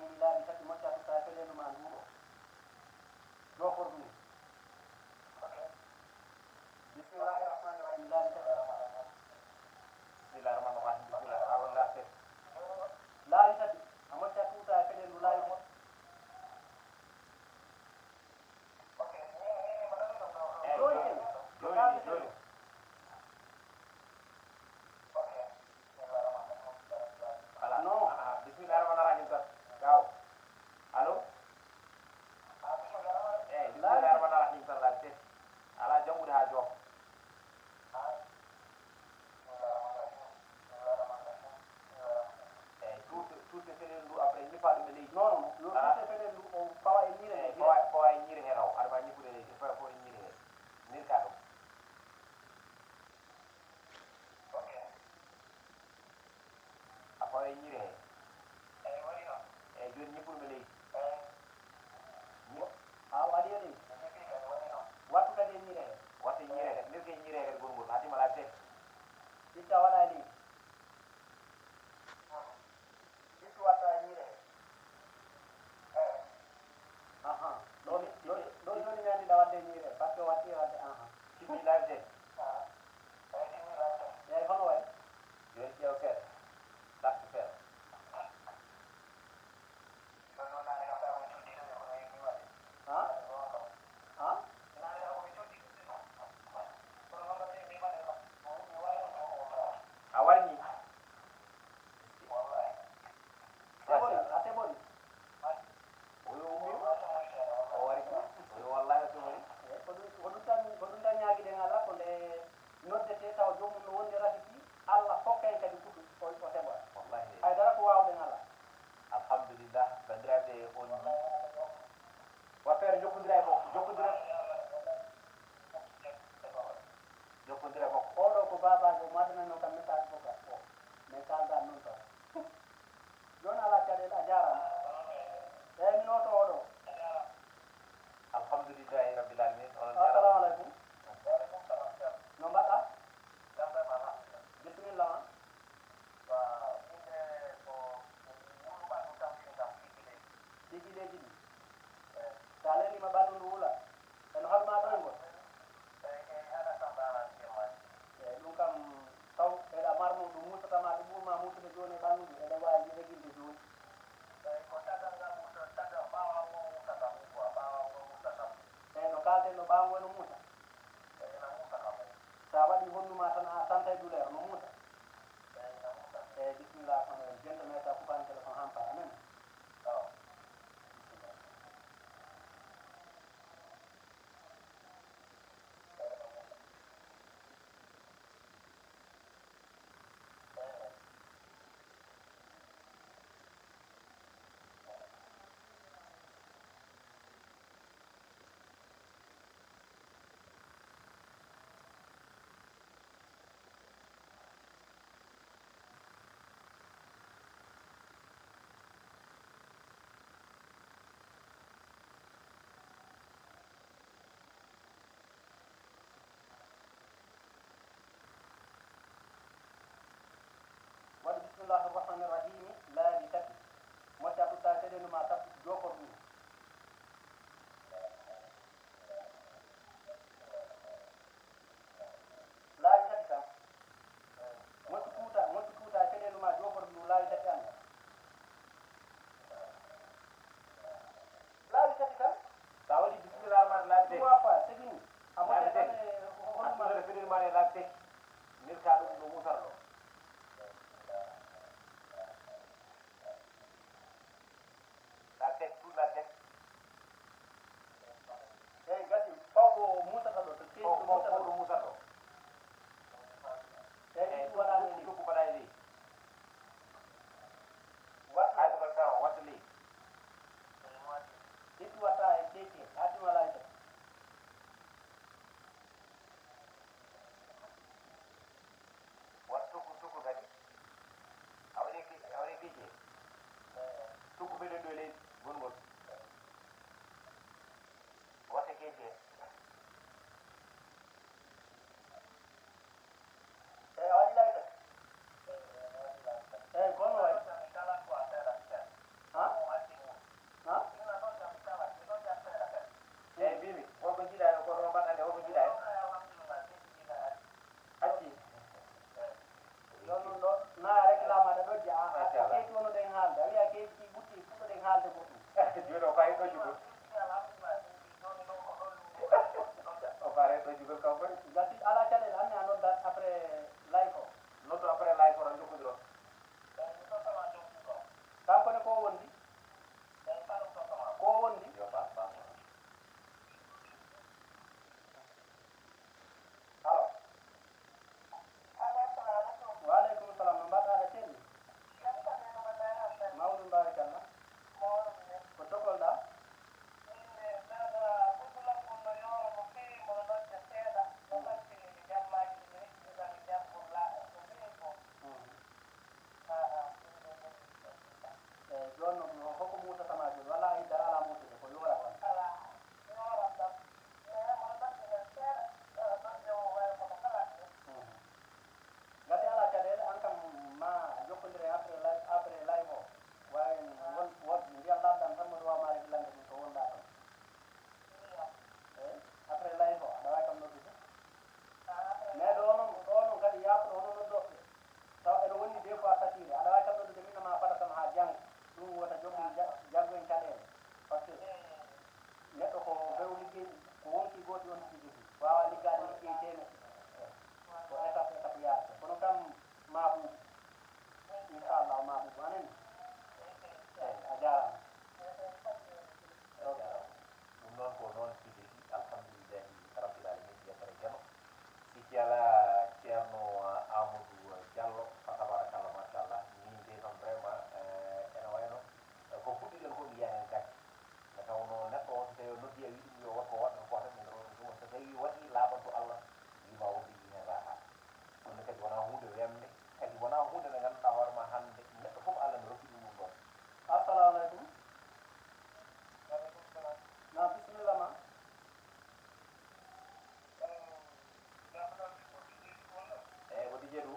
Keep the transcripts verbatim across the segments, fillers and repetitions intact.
Laabi tati, mocca totta e feleelu ma ndu ɗo. Joofor ɗum. Bismillahi rahmani rahim. Laabi tati. Bismillahi rahmani rahim. Bismillahi rahmani rahim. Laabi tati. A mocca tuta e feleelu laabi tati. Eeyi, jooni, jooni, jooni. Voilà. Non. Ah, ah, bismillah rahmani rahim tan. Gaaw. Allo? Eeyi, bismillah rahmani rahim tan, laabi tati. Alaa janngude haa joofo. Eeyi, tuutte, tuutte feneen ndu, après ñifa ɗum e leydi. Non, non, non, tuutte feneen ndu, o fawa e ñiire he. Eeyi, fawa, fawa e ñiire he raw. Aɗa ma ñifude e leydi, fawa, fawa e ñiire he. Nirka ɗum. A fawa e ñiire he. Eeyi, jooni ñifu ɗum e leydi. Ñif-, a waɗi e leydi. Wattu kadi e ñiire he. Watte ñiire he. Nirke ñiire he kadi gongol. Haa tima laabi tati. Itta waɗa e leydi. Ittu watta e ñiire he. Aha. Ɗo, ɗo, ɗo jooni mi anndiɗa waɗde e ñiire he, par ce que watti e waɗde, aha. Timmi laabi tati. Eeyi, hono wayi? Jooni ƴeew seeɗa. Ɗaɓɓu seeɗa. Ha? Ha? A warñi. Sebori, a sebori. Oyo ummi. O wari. Oyo wallahi o sebori. Eh, ko ɗum, ko ɗum tan, ko ɗum tan ñaagiɗen Allah, ko nde noddete tawa joomum no wonde rafiti, Allah hokka en kadi fuɗɗu, o, o sebora. Wallahi. Hay dara ko waawɗen Allah. Alhamdulillah, banndiraaɓe, on. Wa feere jokkondira e makko, jokkondira. Jokkondira e makko. Oɗo ko baabaajo mo adananno kam message vocal o. Mais kalda noon taw. Jooni alaa caɗeele, a jaaraama. Eeyi, min oto oɗo. Alhamdulillahi rabbil alamin. Onon jaaraama. Assalamu aleykum. No mbaɗɗa? Jam tan, alhamdulillah. Bisimilla ma. Wa, min de ko wuro ɓandu kam fini kam Tigi Leydi. Tigi Leydi ɗi. Eh. Sa lelima ɓandu ndu wula. Eno haɗuma ɗoyngol. Eh, eh, haɗa kam ɓaaraade jemmaji. Eh, ɗum kam taw eɗa marno ɗum musata ma ɗum ɓurma musude jooni e ɓandu ndu. Eɗa waawi reginde jooni. Eh, ko tagal ngal musa-, tagal ɓaawo ngo musata mum quoi, ɓaawo ngo musata mum. Eh, no kalten ɗo ɓaawo ngo eno musa. Eh, ena musa kam. Sa waɗi hondu ma tan a santay douleur, no musa. Eeyi, bisimilla, kono en jento meta kuɓɓaani téléphone han paɗa, a nani? Awa. Bisimilla. Waɗu bismillahi rahmani rahimi, laabi tati. Mocca tutta seɗendu ma tappu jookor ɗum. Laabi tati kam. Moccu tuuta, moccu tuuta e feɗendu ma joofori ndu laabi tati annda. Laabi tati kam. Sa waɗi bismillah rahmani laabi tati. Trois fois, c'est fini. A mocca tan e hondu ma. Feɗendu ma e laabi tati. Nirka ɗum no musarɗo. La tête, tout la tête. Eyi, gasi, ɓawo o musata ɗo, to keedi ɗo musata ɗo. Musata ɗo. Eyi, ɗum waɗa e leydi. Jokku mbaɗa e leydi. Wattu. Hay ko tan, wattu leydi. Ittu watta e keeke, haa tima laabi tati. Waɗ sukku, sukku kadi. A waɗi ki-, a waɗi kiice. Sukku meɗen ɗo e leydi gongol. Waɗte kiice. Eyi, a waɗi layta. Eyi, kono waɗi. Ha? caɗeele. Par ce que neɗɗo ko bew liggey, ko wonki gooti on tigi jogii. Waawaa liggaade liggey teemeɗɗe. Ko étape, étape yaata. Kono kam maa ɓuuɓi. Inchallah maa ɓuuɓi. Anen. Eey, a jaaraama. Ɗum noon ko noon tigi, alhamdulillahi rabbil alamin, yettere Geno. Sikki alaa, Ceerno Amadou Diallo, fa tabarakallah, machallah. Min de kam vraiment, eh, ene wayno, eh, ko puɗɗiɗen ko mi yiyan en gacce. Nde tawnoo neɗɗo o, so tawii o noddii, a wii ɗum yo waɗ ko waɗata ko tan, nde ɗo ɗum tuma, so tawii waɗii, laaɓanto Allah, wiima o waɗii heen raha. Ɗum ne kadi wonaa huunde wemde, kadi wonaa huunde nde ngannduɗaa hoore maa hannde, neɗɗo fof Allah ne rokki ɗum ɗum ɗoon. Assalamu aleykum. Naam, bisimilla ma. Eeyi, ko Dijedu.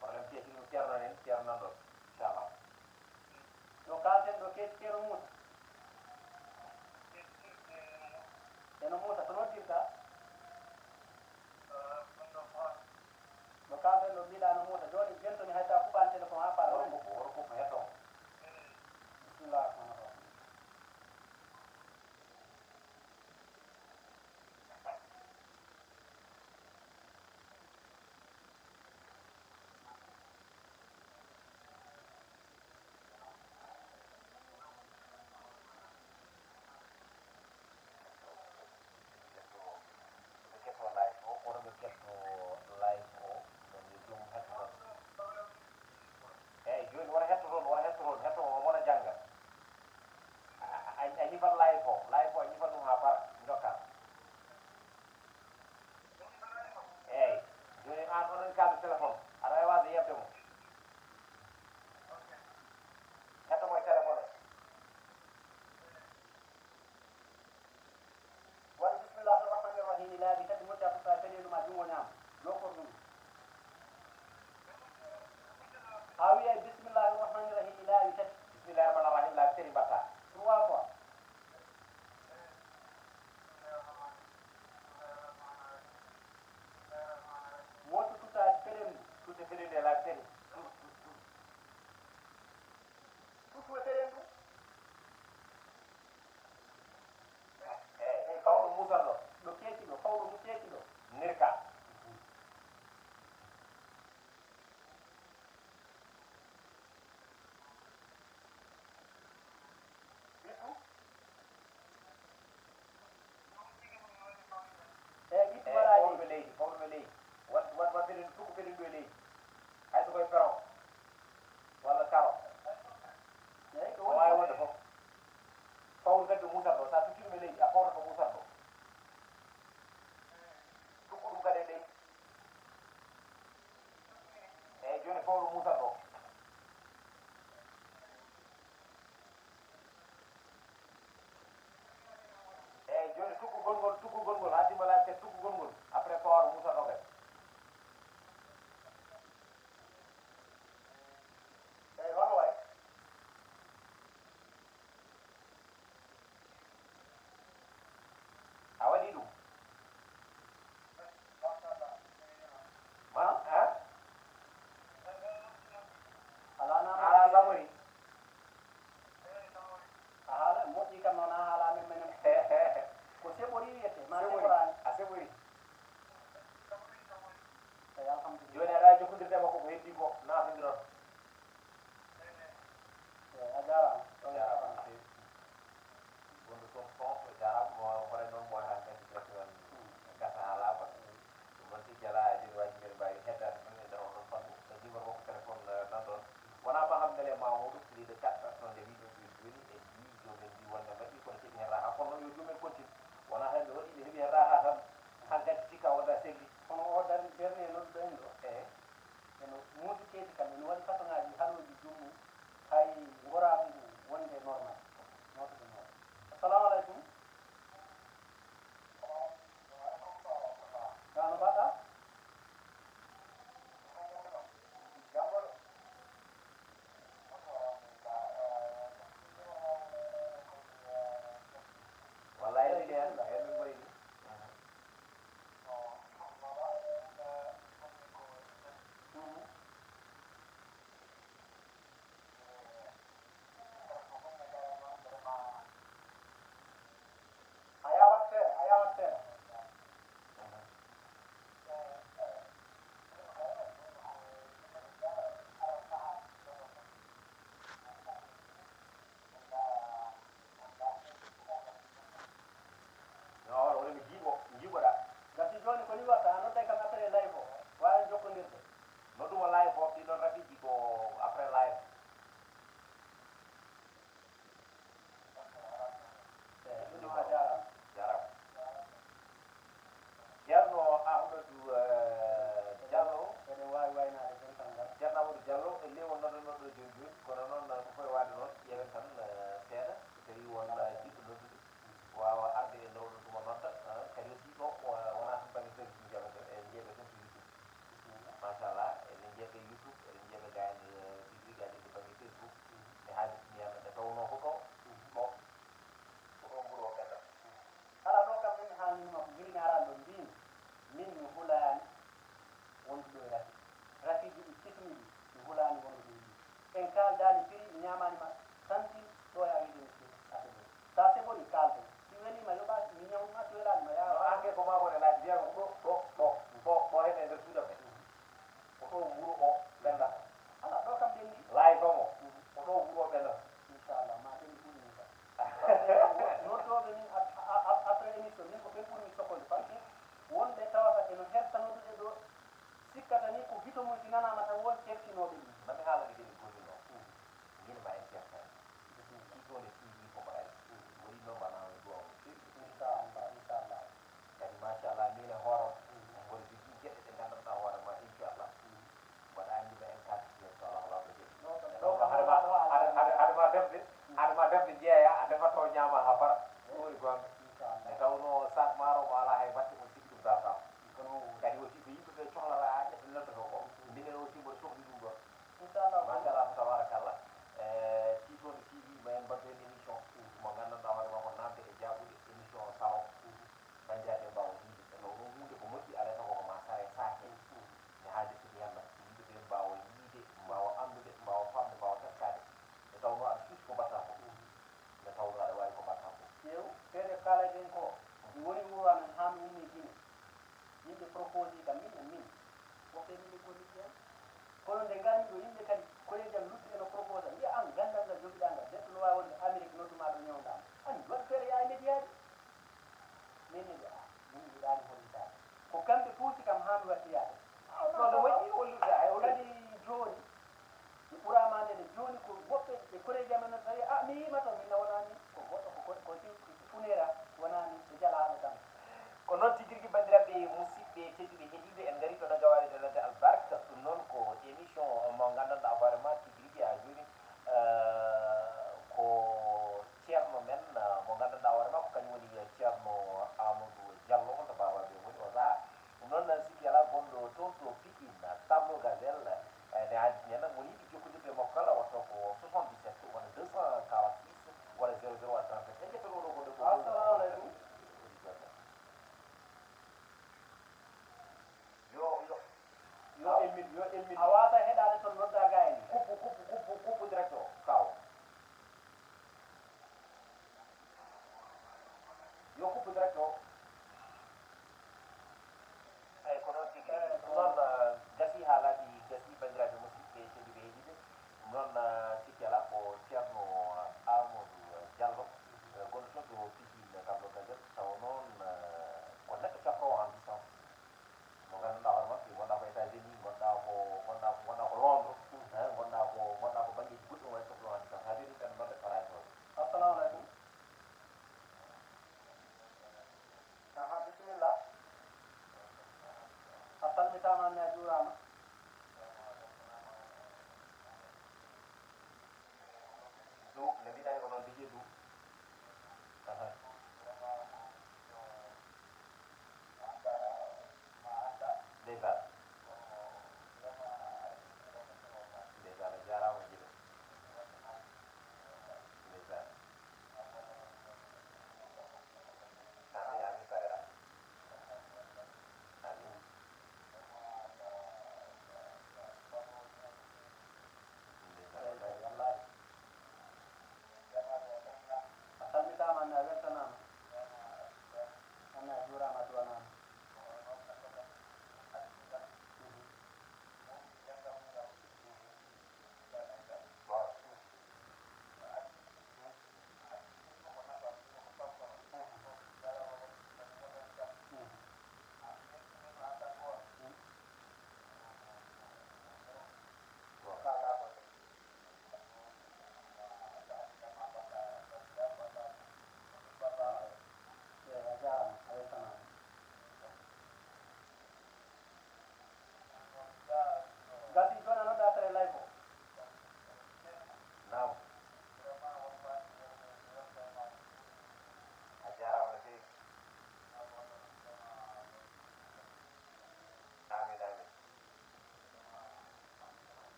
Problème pièce ɗum Ceerno en, Ceerno nan ɗoon, inchallah. Ɗo kaalten ɗo, keeci Ceerno Muusa. Ceerno Muusa, ko noddirta? Ɗo kaalten ɗo, mbiɗa no Muusa, jooni jentoni hay sa kuɓaani téléphone haa faala. Woro ko, woro ko heɗo. Bismillah rahman rahim.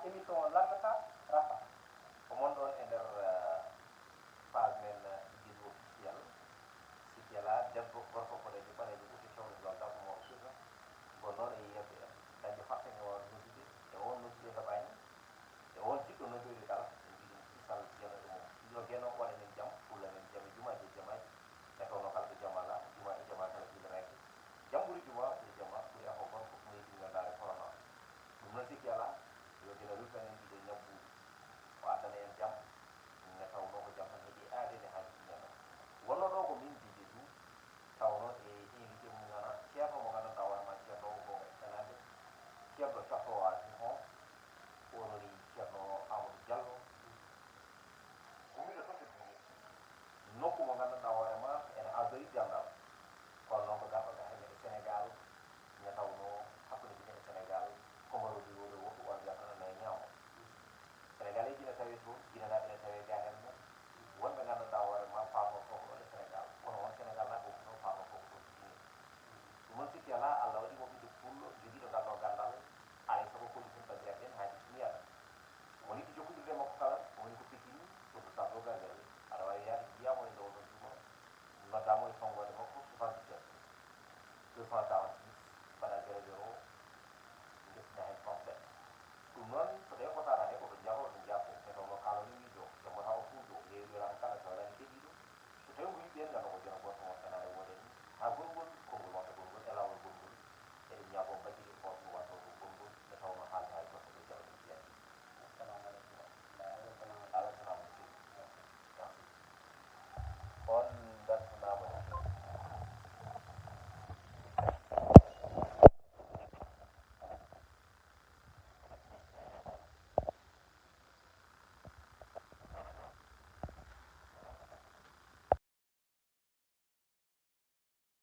émission